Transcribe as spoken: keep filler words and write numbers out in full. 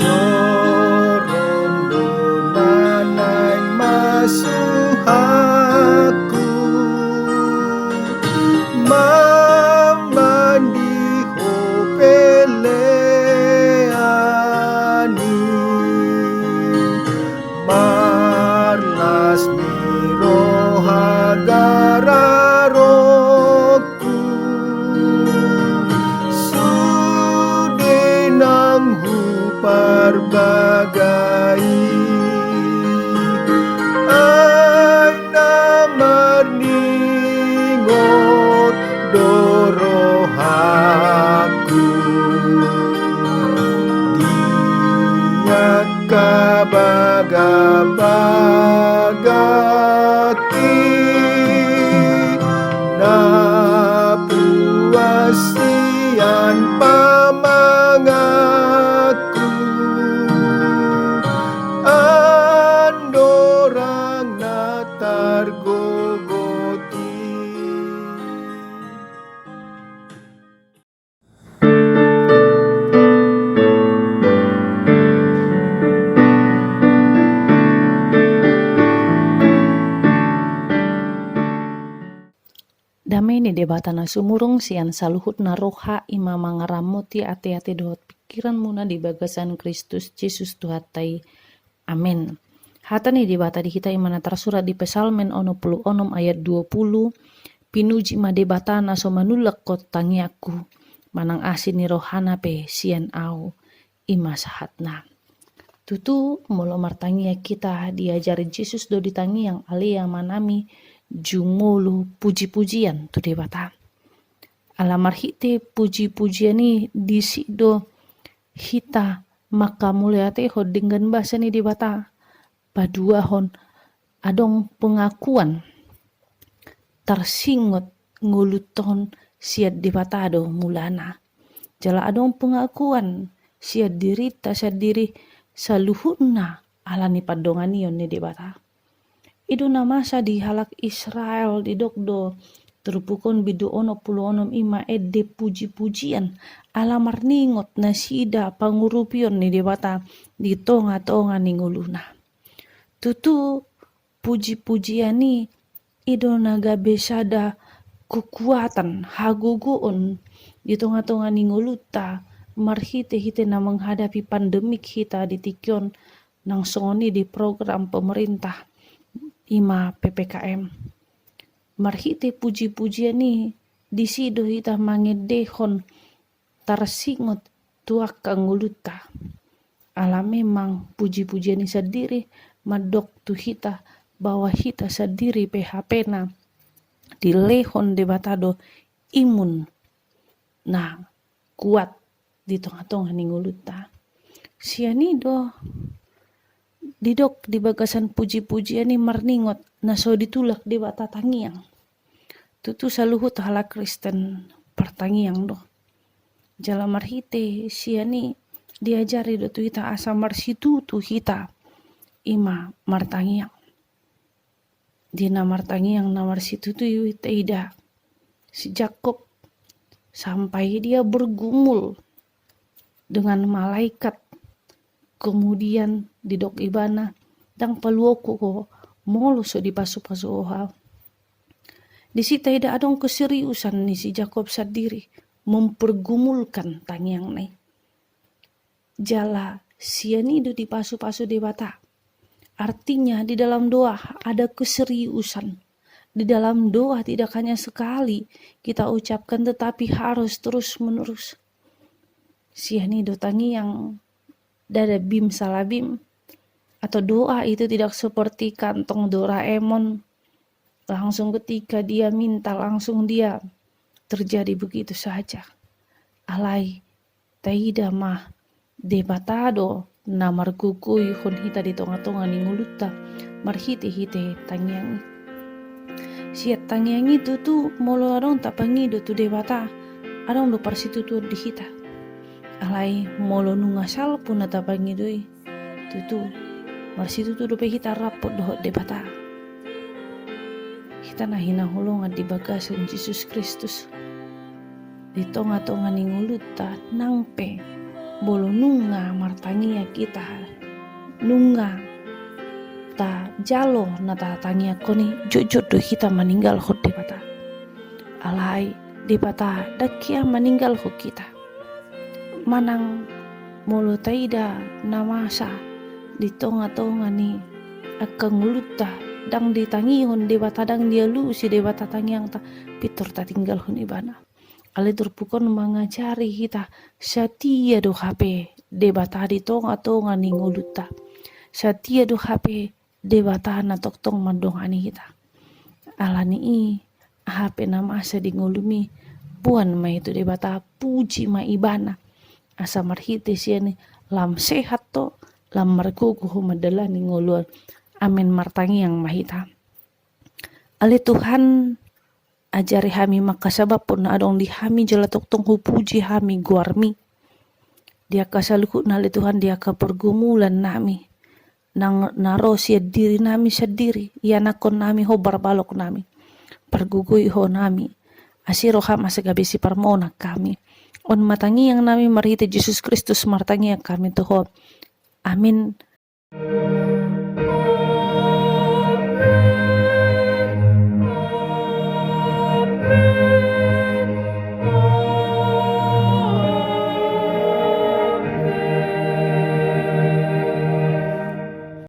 Jorong do na naeng masuhakku, mamandi ho pelean i, marlas ni roha gararon. Sude nang huparbagai, ai na marningot do rohangku. Di angka bagabagangki, na puas sian pamanganku, andorang na targogot i. Dame ni Debata na sumurung sian saluhutna roha i ma mangaramoti ateate dohot pingkiranmuna di bagasan Kristus Jesus Tuhanta i. Amen. Hata ni Debata di hita i ma na tarsurat di Psalmen onom pulu onom ayat dua pulu, pinuji ma Debata na so manulakhon tangiangku, manang asi ni rohana pe sian ahu, i ma sahatna. Tutu, molo martangiang hita diajari Jesus do di tangiang, ale Amanami, jumolo pujipujian tu Debata. Ala marhite pujipujian i disi do hita mangkamauliatehon denggan basa ni Debata, paduahon adong pengakuan tarsingot ngolunta on sian Debata do mulana. Jala adong pengakuan sian dirinta sandiri saluhutna ala ni pandonganion ni Debata. I do na masa di halak Israel, didok do turpuk on bindu onom pulu onom i ma ende pujipujian, ala marningot nasida pangurupion ni Debata di tongatonga ni ngoluna. Tutu, pujipujian i, i do na gabe sada kekuatan, hagogoon di tongatonga ni ngolunta, marhitehite na menghadapi pandemik hita di tingki on, nang songon i di program pemerintah, i ma P P K M. Marhite pujipujian i, disi do hita mangendehon tarsingot tu angka ngolunta. Ala memang pujipujian i sandiri mandok tu hita bahwa hita sandiri pe hapena dilehon Debata do imun na kuat di tongatonga ni ngolunta. Sian i do didok di bagasan pujipujian i marningot na so ditulak Debata tangiang. Tutu saluhut halak Kristen partangiang do. Jala marhite sian i diajari do tu hita asa marsitutu hita, i ma martangiang. Di na martangiang na marsitutu i taida si Jakob sampai dia bergumul dengan malaikat. Kemudian didok ibana, ndang paluahon ho molo so dipasupasu ho ahu. Disi taida adong keseriusan ni si Jakob sandiri mempergumulkan tangiangna i. Jala sian i do dipasupasu Debata. Artinya, di dalam doa ada keseriusan. Di dalam doa tidak hanya sekali kita ucapkan, tetapi harus terus-menerus. Sian i do tangiang, ndada bim salabim. Atau doa itu tidak seperti kantong Doraemon, langsung ketika dia minta, langsung dia terjadi begitu saja. Alai, taida ma Debata do na margogoihon hita di tongatonga ni ngolunta marhitehite tangiang i. Sian tangiang i tutu molo adong tapangido tu Debata, adong do parsitutuon di hita. Alai molo nunga salpu na tapangido i, tutu marsitutu dope hita rap dohot Debata. Hita na hinaholongan di bagasan Jesus Kristus, di tongatonga ni ngolunta nang pe molo nunga martangiang hita, nunga tajalo na tatangiangkon i, jotjot do hita maninggalhon Debata. Alai Debata ndang hea maninggalhon hita. Manang molo taida na masa di tongatonga ni angka ngolunta, ndang ditangihon Debata, ndang dialusi Debata tangiangta, pintor tatinggalhon Ibana. Alai turpuk on mangajari hita, satia do hape Debata di tongatonga ni ngolunta. Satia do hape Debata na tongtong mandongani hita. Alani i, aha pe na masa di ngolumi, boan ma i tu Debata, puji ma Ibana. Asa marhite sian i lam sehat ho, lam margogo ho mandalani ngolu on. Amin. Martangiang ma hita. Ale Tuhan, ajari hami mangkasababhon na adong di hami jala tongtong hupuji hami goarmi. Di angka saluhutna ale Tuhan, di angka pergumulan nami, nang na ro sian diri nami sandiri, ianakhon nami hombar balok nami. Pargogoi ho nami, asa roham asa gabe siparmonan hami. On ma tangiang nami marhite Jesus Kristus martangiang hami tu ho. Amin.